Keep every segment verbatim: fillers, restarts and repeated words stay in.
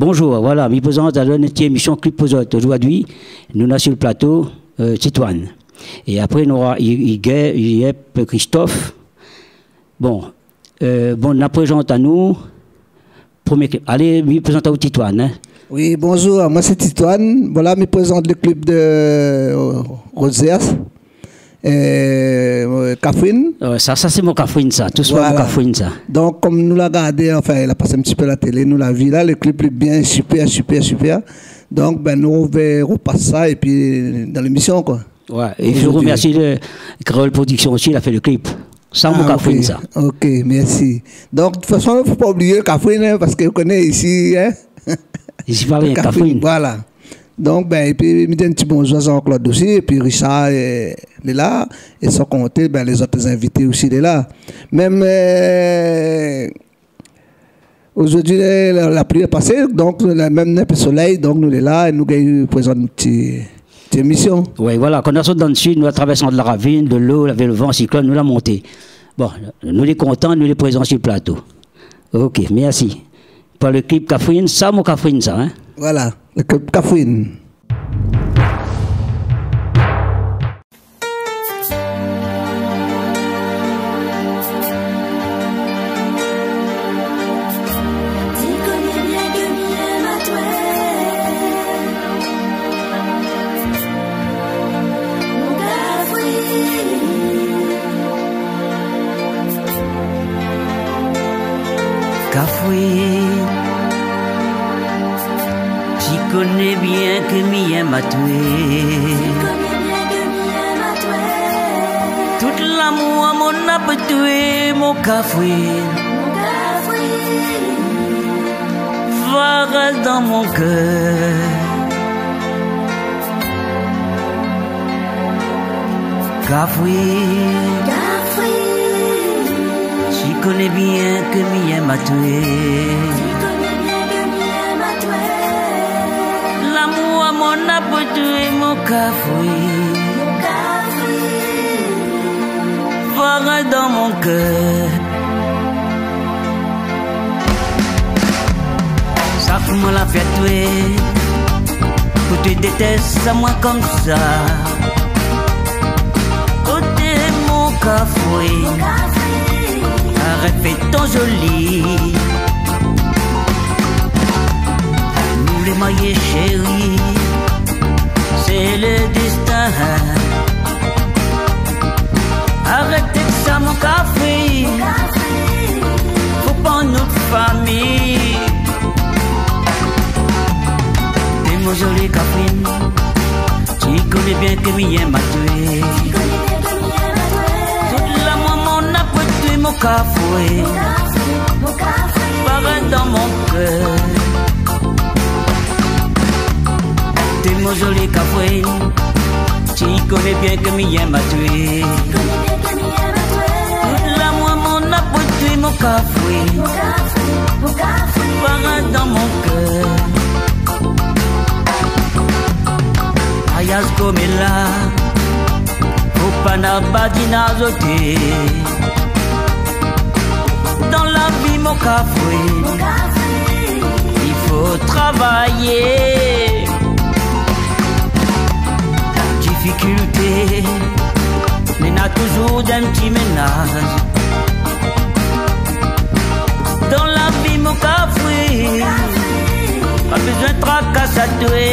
Bonjour, voilà, mi prézant alor nout ti émisyon Clip pou zot. Zordi, nou néna si le plato, euh, Titoine. É apré, nou nora I-, Iger, Iep, Christophe. Bon, euh, bon, nou prézant anou, promié clip. Alé, mi prézant aou Titoine, hein. Oui, bonjour, moin sé Titoine. Voilà, mi prézant le clip de, euh, Rosiers. Euh, Kafrine. Euh, sa, sa sé mon Kafrine, sa. Tout sa, mon Kafrine, sa. Voilà. Donk, kom nou la gardé, anfin, la pas in ti pé la télé, nou la vi la, le clip lé bien, super, super, super. Donk, bin, nou vé ropas sa épi dan lémisyon, koi. Ouais, é mi fé romèrsié le Kréol Production osi, la fé le clip. Sa, mon Kafrine, sa. Ah, ok. Ok, mèrsi. Donk, de tout fason, fo pa oublié le Kafrine, hein, parske ou koné isi, hein. Isi, pa rien, Kafrine, Kafrine. Voilà. Donk, bin, épi, mi di in ti bonzour a Jean-Claude osi, épi Richard, é, lé la, é san konté, bin, lézot invité osi, lé la. Mèm, euh, zordi, la, la pli la pasé, donk, nou néna mèm in pé solèy, donk, nou lé la, é nou gingn prézant nout ti, ti émisyon. Oui, voilà, kan nou la sort dan le sid, nou la travèrs ant la ravine, de lo, lavé le van, siklone, nou la monté. Bon, nou lé kontan, nou lé prézant si le plato. Ok, mèrsi. Pou le clip Kafrine, sa, mon Kafrine, sa, hein ? Voilà, le clip Kafrine. Kafrine, ti koné bien ke mi yèm atoué. Tout lamour amoin na pou toué, mon Kafrine. Va rès dan mon kèr. Kafrine. Kafrine. Ti koné bien ke mi yèm atoué. Ti koné bien ke mi yèm atoué. Lamour amoin na pou toué, mon Kafrine. Mon Kafrine. Va rès dan mon kèr. Sa koman la fé toué, pou toué détès amoin konmsa. Koté mon Kafrine, arèt fé ton zoli. Nou lé marié, chéri, sé le dèstin. Arèt èk sa, mon Kafrine. Fo pa nout fami. Té mon zoli Kafrine, ti koné bien ke mi yèm atoué. Tout lamour amoin na pou toué, mon Kafrine. Va rès dan mon kèr. Té mon zoli Kafrine, ti koné bien ke mi yèm atoué. Tout lamour amoin na pou toué, mon Kafrine. Va rès dan mon kèr. Ayaz koméla, fo pa na badinaz oté. Dan la vi, mon Kafrine, i fo travayé. Difikilté, mé na touzour dé ti ménaz. Dan la vi, mon Kafrine, pa bezoin trakas atoué.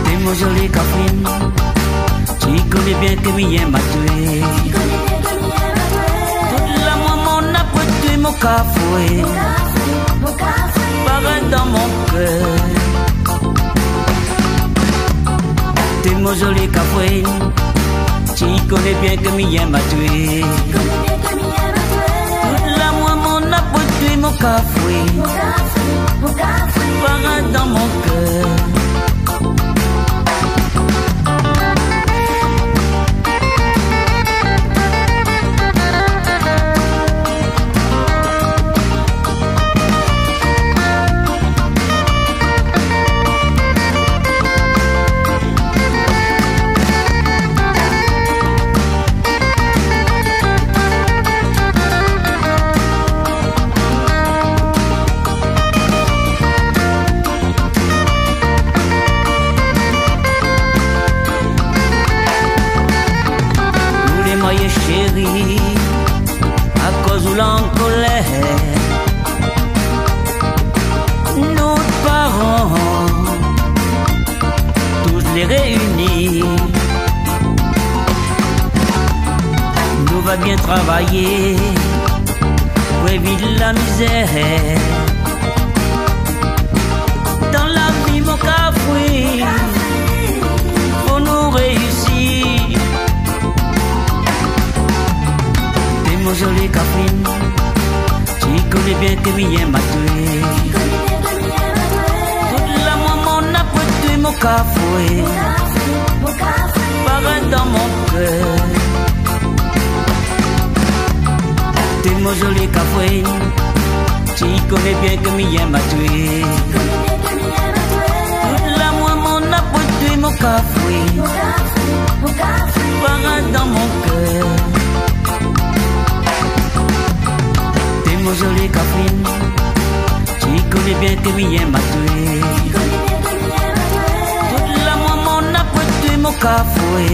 Té mon zoli Kafrine, ti koné bien ke mi yèm atoué. Tout lamour amoin na pou toué, mon Kafrine. Va rès dan mon kèr. Té mon zoli Kafrine, ti koné bien ke mi yèm atoué. Tout lamour amoin na pou toué, mon Kafrine. Va rès dan mon kèr. Ayé shéri, akoz ou la an kolèr? Nout paran, tout lé réini. Nou va bien travayé pou évit la mizèr. Dan la vi, mon kafoué, fo nou réisi. Té mon zoli kafoué, ti koné bien ke mi yèm atoué. Tout lamour mon na pou toué, mon kafoué, parèt dan mon kèr. Té mon zoli kafoué, ti koné bien ke mi yèm atoué. Tout lamour mon na pou toué, mon kafoué, parèt dan mon kèr. Té mon zoli kafoué, ti koné bien ke mi yèm atoué. Tout lamour mon na pou toué, mon kafoué,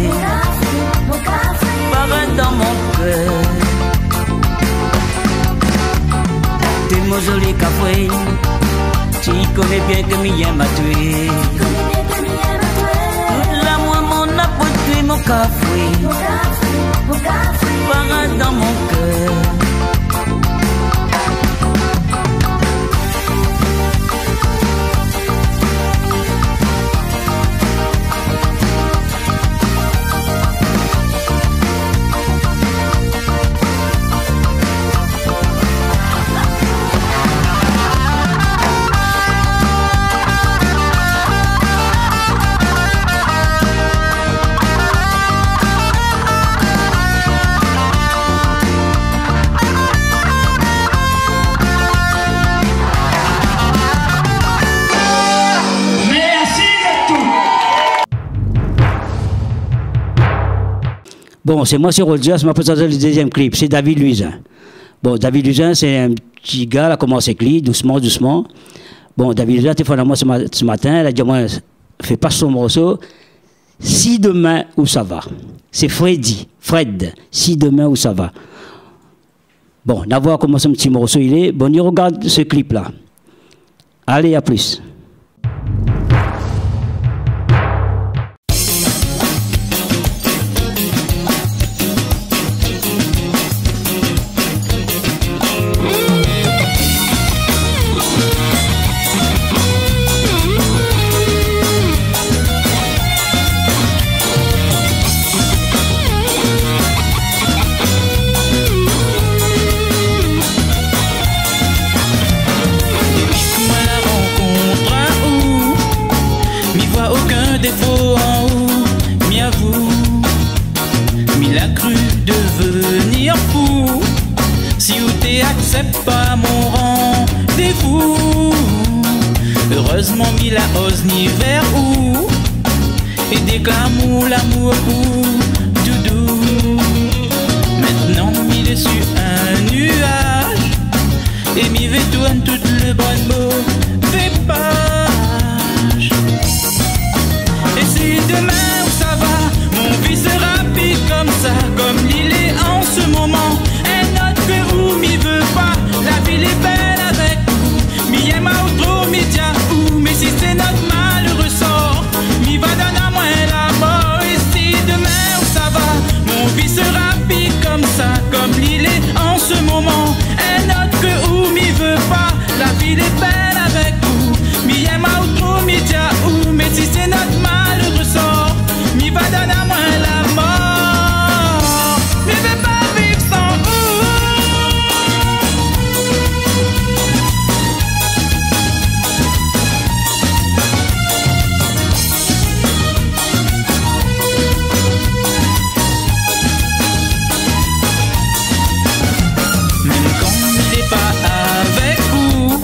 parèt dan mon kèr. Té mon zoli kafoué, ti koné bien ke mi yèm atoué. Tout lamour mon na pou toué, mon kafoué, parèt dan mon kèr. Merci à tous. Bon, sé moin, sé Rodias, ma prézant le dézyèm klip, sé David Luizin. Bon, David Luizin, sé in ti gars, la komans èk li, dousman, dousman. Bon, David Luizin la téléfone amoin se ma-, se matin, la di amoin, fé pas son morso, Si demin ou sava. Sé Freddy, Fred, Si demin ou sava. Bon, nou va voir koman son ti morso i lé. Bon, nou rogard se klip la. Alé, a plis. Dépi ke moin la rankont aou, mi voi okin défo an ou, mi avou. Mi la kru devenir fou si ou té aksèp pa mon randévou. Erèzman, mi la oz ni vèr ou é déklar mon lamour pou doudou. Mintnan, mi lé su in nuaz é mi vé tourn tout le bann mové paz. É si demin ou sava, mon vi sra pi komsa, kom li lé an se moman. In ot ke ou mi vé pa, la vi lé bèl avèk ou. Mi yèm aou tro, mi di aou, mé si sé nout maléré sor, mi va donn amoin la mor. É si demin ou sava, mon vi sra pi komsa, kom li lé an se moman. In ot ke ou mi vé pa, la vi lé bèl avèk ou. Mi yèm aou tro, mi di aou, mé si sé nout maléré sor, mi va donn amoin la mor. Mi vé pa viv san ou. Mèm kan mi lé pa avèk ou,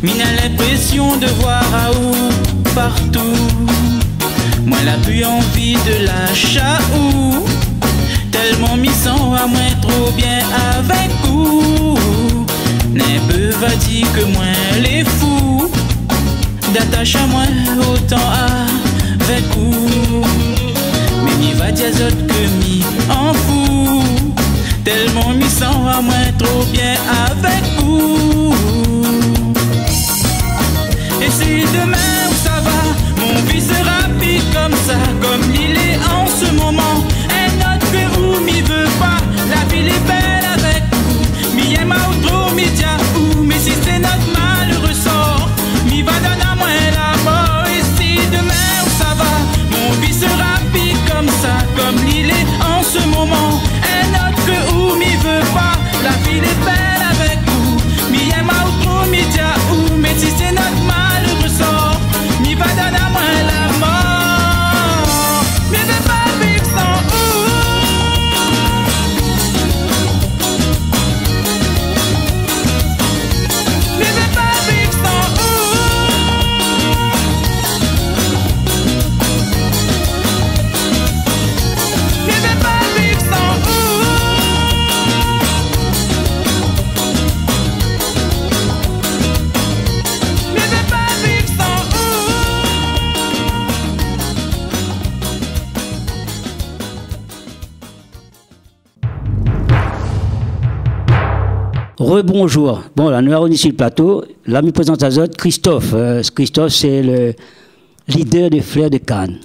mi na linprésion de voir aou partou. Moin la pi anvi de lash aou, tèlman mi san amoin tro bien avèk ou. Ninpé va di ke moin lé fou d'atash amoin otan avèk ou. Mé mi va di azot ke mi an fou. Bien avèk ou. É si domin ou sava, mon vi sra pi konmsa, konm li lé an se moman. In ot ke ou mi vé pa, la vi lé bèl avèk ou. Mi yèm aou tro, mi di aou, mé si sé nout maléré sor, mi va donn amoin la mor. É si domin ou sava, mon vi sra pi konmsa, konm li lé an se moman. In ot ke ou mi vé pa, la vi lé bèl avèk ou. Mi yèm aou tro, mi di aou, mé si sé nout maléré sor, mi va donn amoin la mor. Mi vé pa viv san ou. Mi vé pa viv san ou. Mi vé pa viv san ou. Mi vé pa viv san ou. Rebonjour. Bon, la nou la revni si le plato. La mi prézant azot Christophe. Euh, Christophe, sé le leader de Flair de Cannes.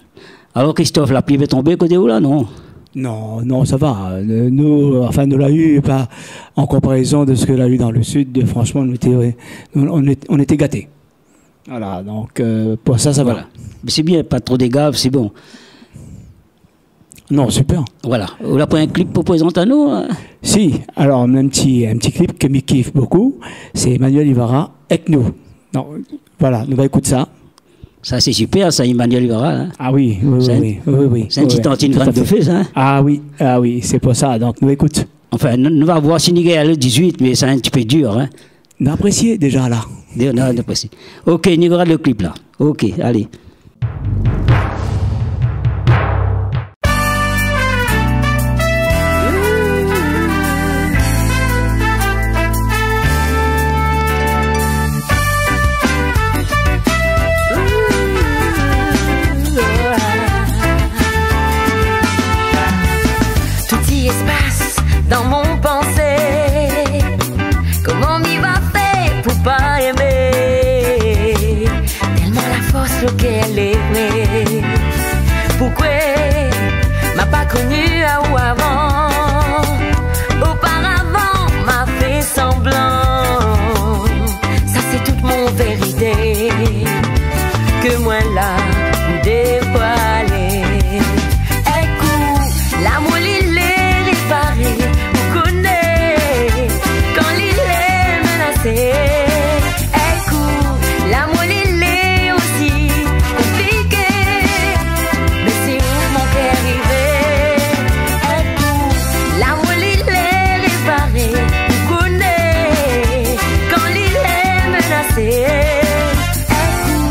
Alor Christophe, la pli la tonbé koté ou la, non ? Non, non, sa va. Euh, nou, anfin, nou la u, pa, an konparézon de sak la u dan le sud, fransman, nou té, nou, nou té, nou té gaté. Voilà, donk, euh, pou sa, sa va. Voilà. Mé sé bien, pa tro dégav, sé bon. Non, super. Voilà. Ou la pran in klip pou prézant anou, in ? Si, alor, in ti, in ti klip ke mi kif bokou, sé Emmanuel Ibarra, Èk nou. Non, voilà, nou va ékout sa. Sa, sé super, sa, Emmanuel Ibarra, in. Ah oui, oui, oui, oui, oui, oui. Sé in ti tantine grin de fé, sa, in. Ah oui, ah oui, sé pou sa, donk nou ékout. Anfin, nou, nou va voir si nou gingn alé dizuit, mé sé in ti pé dir, in. Nou aprésié déza la. Dé-, nou, nou aprésié. Ok, nou gard le klip la. Ok, alé. Tout i spas dan mon pansé. Koman mi va fé pou pa èmé ? Tèlman la fors lo kèr lé vré. Poukwé ma pa koni aou avan ? Oparavan ma fé sanblan. Sa sé tout mon vérité ke moin la pou dévoilé. Èk ou, lamour li lé réparé, ou koné kan li lé ménasé. Èk ou, lamour li lé osi konpliké. Mé sé ou mon kèr i vé. Èk ou, lamour li lé réparé, ou koné kan li lé ménasé. Èk ou,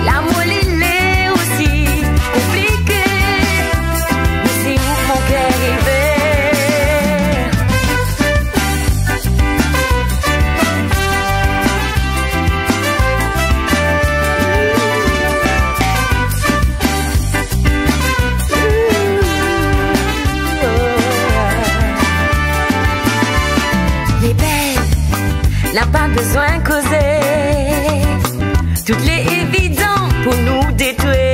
lamour li lé osi konpliké. Mé sé ou mon kèr i vé. Lé bèl, na pa bezoin kozé. Tout lé évidan pou nou dé toué.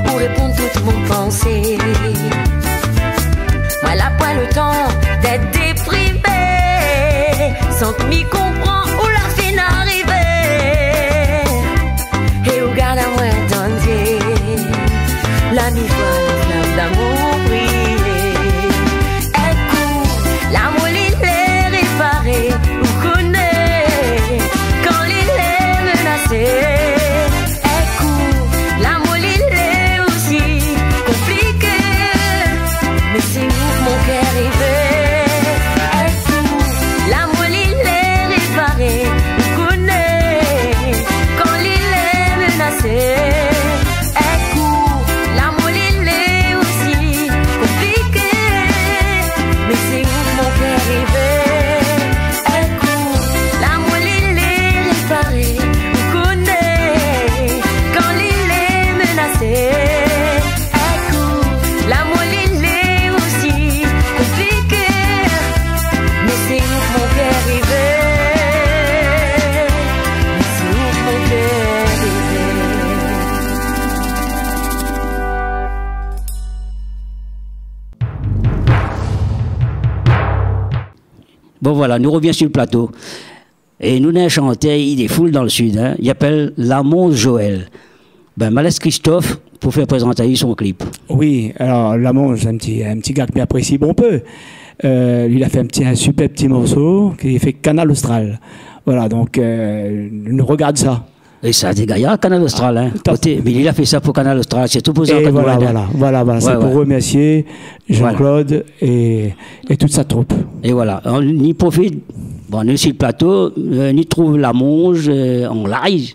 Ou réponn tout mon pansé. Moin la poin le tan d'èt déprimé. San ke mi konpran ou la fine arivé. É ou gard amoin dan zié. La mi voi la flam d'amour briyé. Èk ou, lamour li lé réparé, ou koné kan li lé ménasé. Èk ou, lamour li lé osi konpliké. Mé sé ou mon kèr i vé. Èk ou, lamour li lé réparé, ou koné kan li lé ménasé. Èk ou, lamour li lé osi konpliké. Mé sé ou mon kèr i vé. Èk ou, lamour li lé réparé, ou koné kan li lé ménasé. Èk ou, lamour li lé osi konpliké. Bon, voilà, nou rovien si le plato. É nou néna in shantèr, li défoul dan le sid, in. Li apèl Lamonz Joël. Bin, ma lès Christophe pou fé prézant ali son clip. Oui, alors, Lamonz, un petit, un petit gars que mi aprési bonpé. Euh, li la fé in ti, in supèrb ti morso ki fé Kanal Austral. Voilà, donk, euh, nou rogard sa. É sa, dé gayar, Kanal Austral, in. Ah, tout à fait. Koté, mé li la fé sa pou Kanal Austral, sé tout pou sa. É voilà, voilà, voilà, voilà. Ouais, sé pou remèrsié Jean-Claude é, é tout sa troup. É voilà. An, ni profit, bon, nou si le plato, euh, ni trouv Lamonz, euh, an live,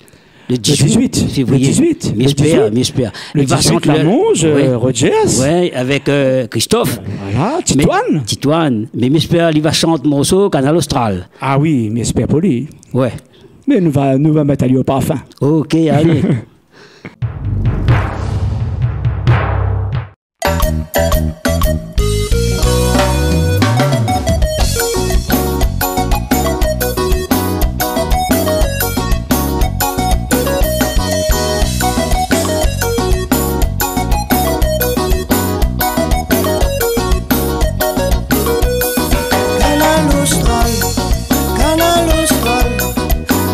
le dix-huit février. Le dix-huit. Mi éspèr, mi éspèr. Le dix-huit, Lamonz, euh, Rogers. Ouais, avèk, euh, Christophe. Voilà, Titoine. Mé, Titoine. Mé mi éspèr li va shant morso Kanal Austral. Ah oui, mi éspèr pou li. Ouais. Mé nou va, nou va mèt ali o parfin. OK, alé. Kanal Austral, Kanal Austral,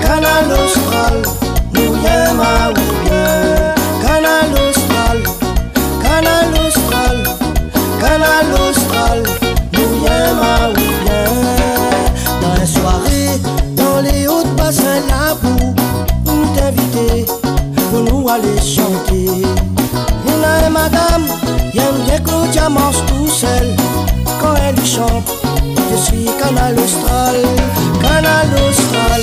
Kanal Austral, nou yèm aou bien. Kanal Austral, Kanal Austral, Kanal Austral, nou yèm aou bien. Dan in soiré, dan lé o basin Labou, nou té invité pou nou alé shanté. Néna in madam, i yèm bien koté i mars tousèl. Kan èl i shant, je suis Kanal Austral, Kanal Austral,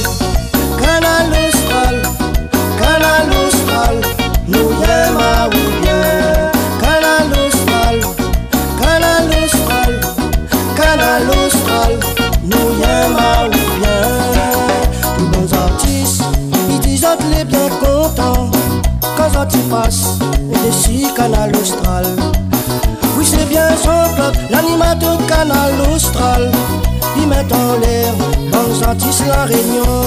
Kanal Austral, Kanal Austral, nou yèm aou bien. Kanal Austral, Kanal Austral, Kanal Austral, nou yèm aou bien. Tout bann zartis, i di zot lé bien kontan kan zot i pas dési Kanal Austral. Oui, sé bien Jean-Claude, lanimatèr Kanal Austral, li mèt anlèr bann zartis La Rényon.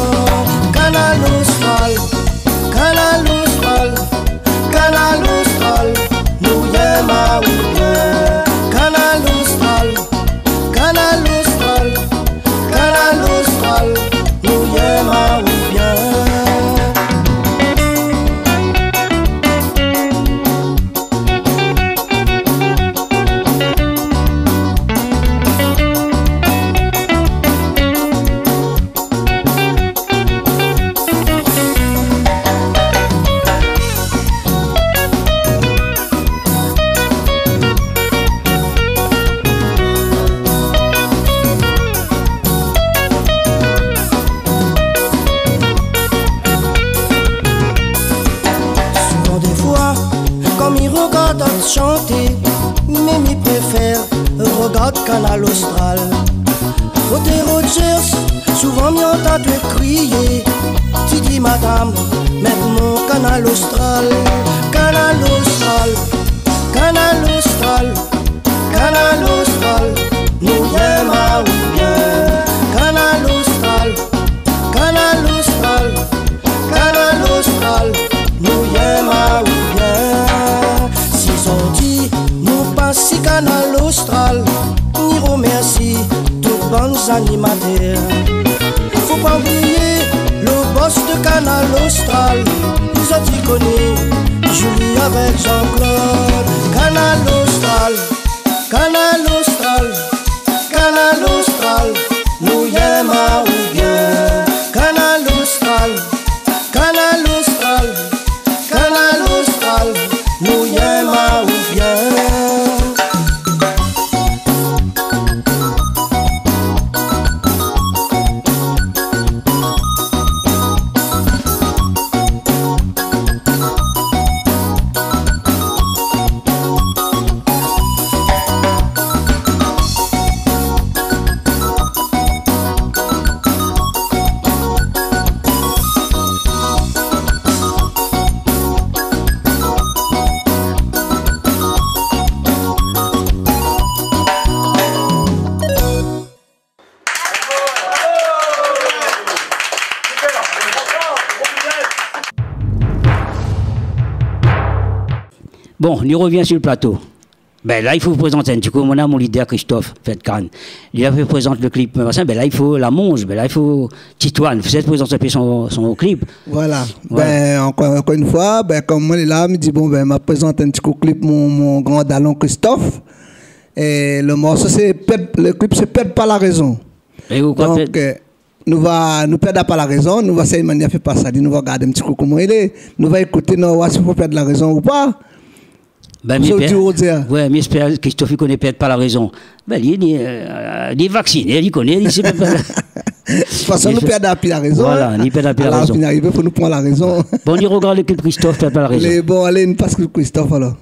Kanal Austral, Kanal Austral, Kanal Austral, nou yèm aou bien. Kanal Austral, Kanal Austral, Kanal Austral, nou yèm aou bien. Souvan défoi, kan mi rogard aou shanté, mé mi préfèr rogard Kanal Austral. Koté Rogers, souvan mi antann aou kriyé, ti di madam, mèt mon Kanal Austral. Kanal Austral, Kanal Austral, Kanal Austral, nou yèm aou bien. Kanal Austral, Kanal Austral, Kanal Austral, nou yèm aou bien. Si zot i di nou pas si Kanal Austral, mi romèrsi tout bann zanimatèr. Fo pa oublié le boss de Kanal Austral, zot i koné, Julie avèk Jean-Claude. Kanal Austral, Kanal Austral, Kanal Austral, nou yèm aou bien. Kanal Austral, Kanal Austral, Kanal Austral, nou yèm aou bien. Bon, nou rovien si le plato. Bin la, i fo prézant in ti kou, mon ami, mon lidèr Christophe Fèt Kann. Li la fé prézant le clip, machin, bin la, i fo la monz, bin la, i fo Titoine, fo prézant in pé son, son clip. Voilà. Voilà. Bin, ankor, ankor in foi, bin, kom moin lé la, mi di, bon, bin, ma prézant in ti kou clip mon, mon gran dalon Christophe. É le morso, sé Pèrd, le clip, sé Pèrd pa la rézon. É ou kroi... Donk, pèrd, euh, nou va, nou pèrd pa la rézon, nou va sèy manièr fé pass ali, nou va gard in ti kou koman i lé, nou va ékouté, nou va oir si fo pèrd la rézon ou pa. Bin, mi pèr, ouais, mi èspèr Christophe i koné Pèrd pa la rézon. Bin, li, li, euh, li lé vaksiné, li koné, li sé pa. De tout fason, nou pèrd pi la rézon, voilà, hein. Ni pèrd pi la rézon. Alor, fin arivé, fo nou pran la rézon. Bon, ni rogard le clip Christophe, Pèrd pa la rézon. Lé bon, alé, nou pass Christophe, alor.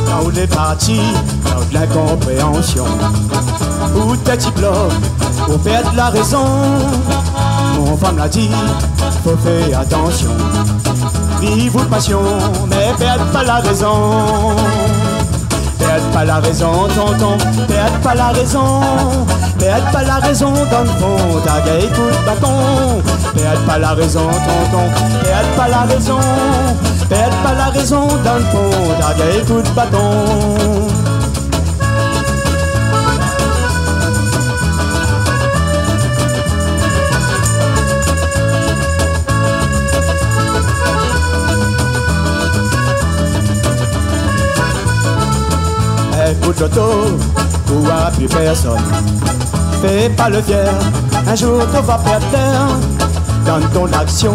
Kan ou lé parti, kan ou linkonpréansion, ou té ti blok, ou pèrd la rézon. Mon fanm la di, fo fé atansion. Viv out pasion, mé pèrd pa la rézon. Pèrd pa la rézon, tonton, pèrd pa la rézon. Pèrd pa la rézon, dan fon ta gingn kout baton. Pèrd pa la rézon, tonton, pèrd pa la rézon. Pèrd pa la rézon, dan fon ta gingn kout baton. Ékout loto, ou oir pi pèrsone. Fé pa le fièr, in zour ou va pèrd tèr. Dan ton aksion,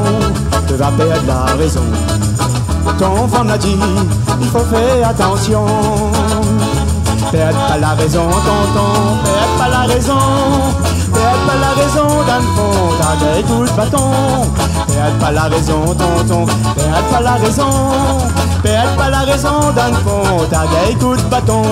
ou va pèrd la rézon. Ton fanm la di, i fo fé atansion. Pèrd pa la rézon, tonton, pèrd pa la rézon. Pèrd pa la rézon, dan fon ta gingn kout baton. Pèrd pa la rézon, tonton, pèrd pa la rézon. Pèrd pa la rézon, dan fon ta gingn kout baton.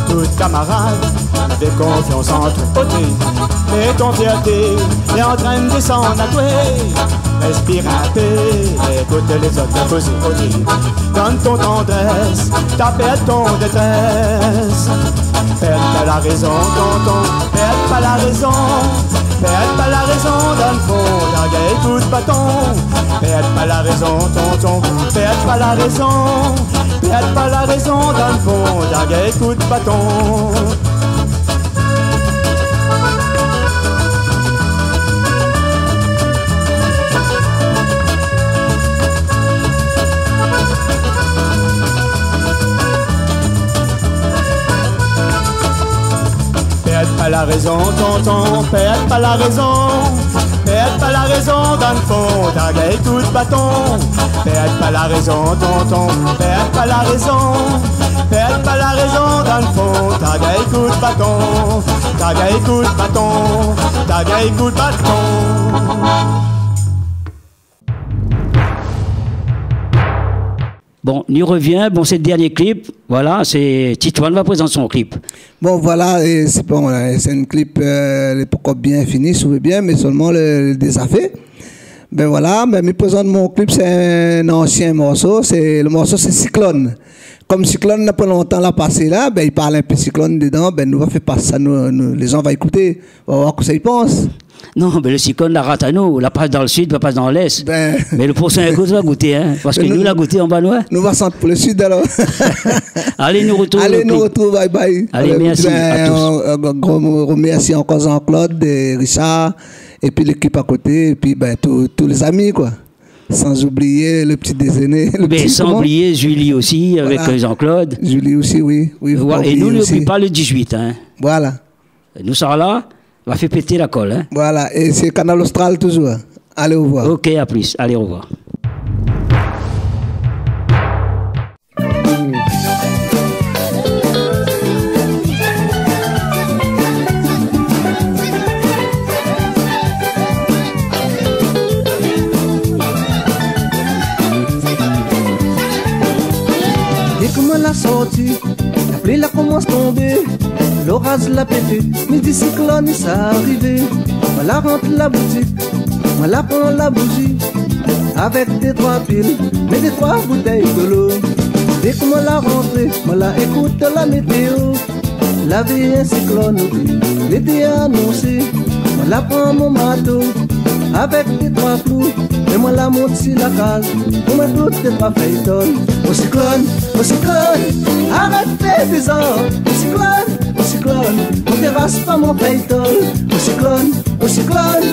Tout kamarad, fé konfians ant zot, oté. Mé ton fièrté lé antrin désann a toué. Réspir in pé, ékout lézot kozé, oté. Dan ton tandrès, ta pèrd ton détrès. Pèrd pa la rézon, tonton, pèrd pa la rézon. Pèrd pa la rézon, dan fon ta gingn kout baton. Pèrd pa la rézon, tonton, pèrd pa la rézon. Pèrd pa la rézon, dan fon ta gingn kout baton. Pèrd pa la rézon, tonton, pèrd pa la rézon. Pèrd pa la rézon, dan fon ta gingn kout baton. Pèrd pa la rézon, tonton, pèrd pa la rézon. Pèrd pa la rézon, dan fon ta gingn kout baton. Ta gingn kout baton, ta gingn kout baton. Bon, nou rovien, bon, sé dernié clip, voilà, sé Titoine va prézant son clip. Bon, voilà, é sé bon, euh, sé in clip, euh, lé pankor bien fini, si ou vé bien, mé solman le, le déza fé. Bin voilà, bin mi prézant mon clip, sé in ansien morso, sé, le morso sé Siklone. Kom siklone, na pa lontan la pasé la, bin i parl in pé siklone dedan, bin nou va fé pass sa, nou, nou, lé zan va ékouté, va oir kosa i pans. Non, bin le siklone la rat anou, la pas dan le sid, la pas dan lès. Bin. Mé le proshin kou va gouté, hein, parske nou, nou la gouté anba nou, hein. Nou va sant pou le sid alor. Alé, nou retrouv, alé, nou retrouv, bye bye. Alé, mèrsi a tous. Bin, in, in gran remèrsi ankor Jean-Claude é Richard, épi lékip a koté, épi, bin, tout, tout lé zami, koi. San oublié le pti déjeuner, le pti, koman ? Bin, san oublié Julie osi, avèk, euh, Jean-Claude. Voilà. Julie osi, oui, oui, fo pa oublié osi. Ouais, é nou, nou oubli pa le dizuit, hein. Voilà. Nou sra la, va fé pété la kol, hein. Voilà, é sé Kanal Austral toujour. Alé, orevoir. Ok, a plus. Alé, orevoir. Dèk moin la sorti, la pli la komans tonbé, loraz la pété, mi di siklone i sa arivé. Moin la rant la boutik, moin la pran la bouzi, avèk dé troi pil, mé dé troi boutèy dolo. Dèk moin la rantré, moin la ékout la météo. La vi in siklone, lété anonsé. Moin la pran mon mato, avèk dé troi klou, é moin la mont si la kaz, pou moin klout dé troi fèy tol. O siklone, o siklone, arèt fé dézord. O siklone, o siklone, ou déras pa mon fèy tol. O siklone, o siklone,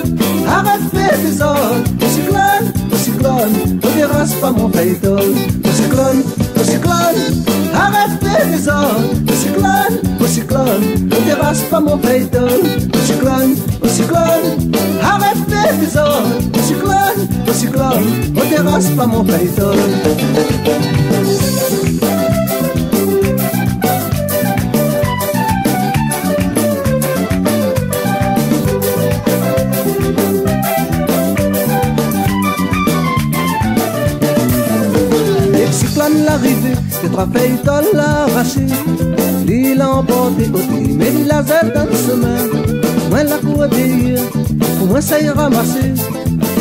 arèt fé dézord. O siklone, o siklone, ou déras pa mon fèy tol. O siklone, o siklone, arèt fé dézord. O siklone, o siklone, ou déras pa mon fèy tol. O siklone, o siklone, arèt fé dézord. O siklone, o siklone, ou déras pa mon fèy tol. Dèk siklone la arivé, dé troi fèy tol la arashé. Li la anporté ot li, mé li la zèt dan somin. Moin la kour dèrièr, pou moin sèy ramasé.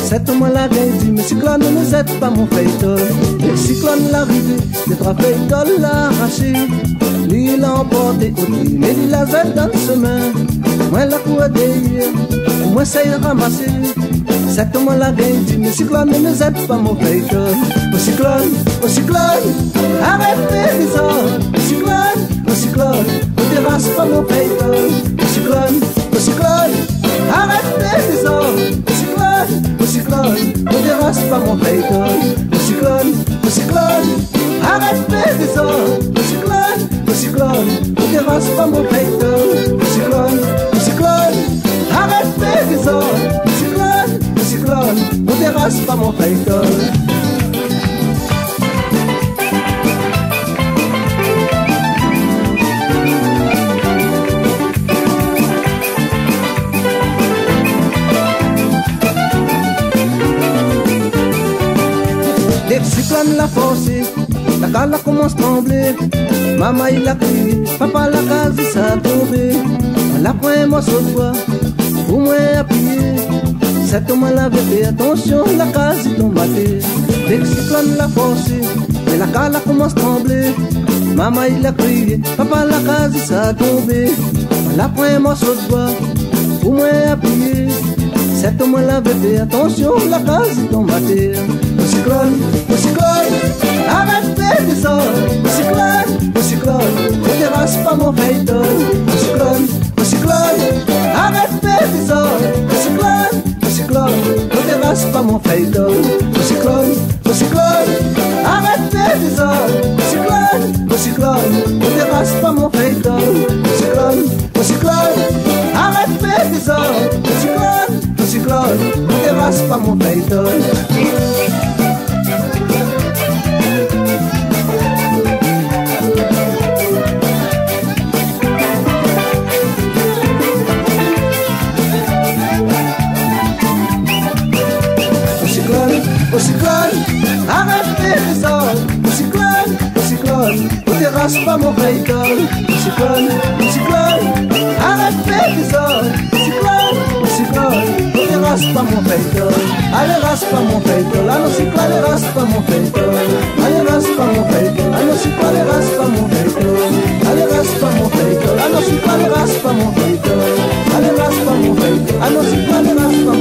Sèt moin la gingn di, mé siklone, ne zèt pa mon fèy tol. Dèk siklone la arivé, dé troi fèy tol la arashé. Li la anporté ot li, mé li la zèt dan somin. Moin la kour dèrièr, pou moin sèy ramasé. Sèt moin la gingn di, mé siklone, ne zèt pa mon fèy tol. O siklone, o siklone, arèt fé dézord. O siklone, o siklone, ou déras pa mon fèy tol. O siklone, o siklone, arèt fé dézord. O siklone, o siklone, ou déras pa mon fèy tol. O siklone, o siklone, arèt fé dézord. O siklone, o siklone, ou déras pa mon fèy tol. O siklone, o siklone, arèt fé dézord. O siklone, o siklone, ou déras pa mon fèy tol. Dèk siklone la forsé, la kaz la komans tranblé. Marmay la kriyé, papa, la kaz i sa tonbé. Moin la pran in morso d'boi pou moin apiyé. Sèt moin lavé fé atansion, la kaz i tonm atèr. Dèk siklone la forsé, mé la kaz la komans tranblé. Marmay la kriyé, papa, la kaz i sa tonbé. Moin la pran in morso d'boi pou moin apiyé. Sèt moin lavé fé atansion, la kaz i tonm atèr. O siklone, o siklone, arèt fé dézord. O siklone, o siklone, ou déras pa mon fèy tol. O siklone, o siklone, arèt fé dézord. O siklone, o siklone, ou déras pa mon fèy tol. O siklone, o siklone, arèt fé dézord. O siklone, o siklone, ou déras pa mon fèy tol. O siklone, o siklone, arèt fé dézord. O siklone, o siklone, ou déras pa mon fèy tol. O siklone, o siklone, arèt fé dézord. O siklone, o siklone, ou déras pa mon fèy tol. O siklone, o siklone, arèt fé dézord. O siklone, o siklone, ou déras pa mon fèy tol. Alé, ras pa mon fèy tol. Alon siklone, ras pa mon fèy tol. Alé, ras pa mon fèy tol. Alon siklone, ras pa mon fèy tol. Alé, ras pa mon fèy tol. Alon siklone, ras pa mon fèy tol. Alé, ras pa mon fèy tol. Alon siklone, ras pa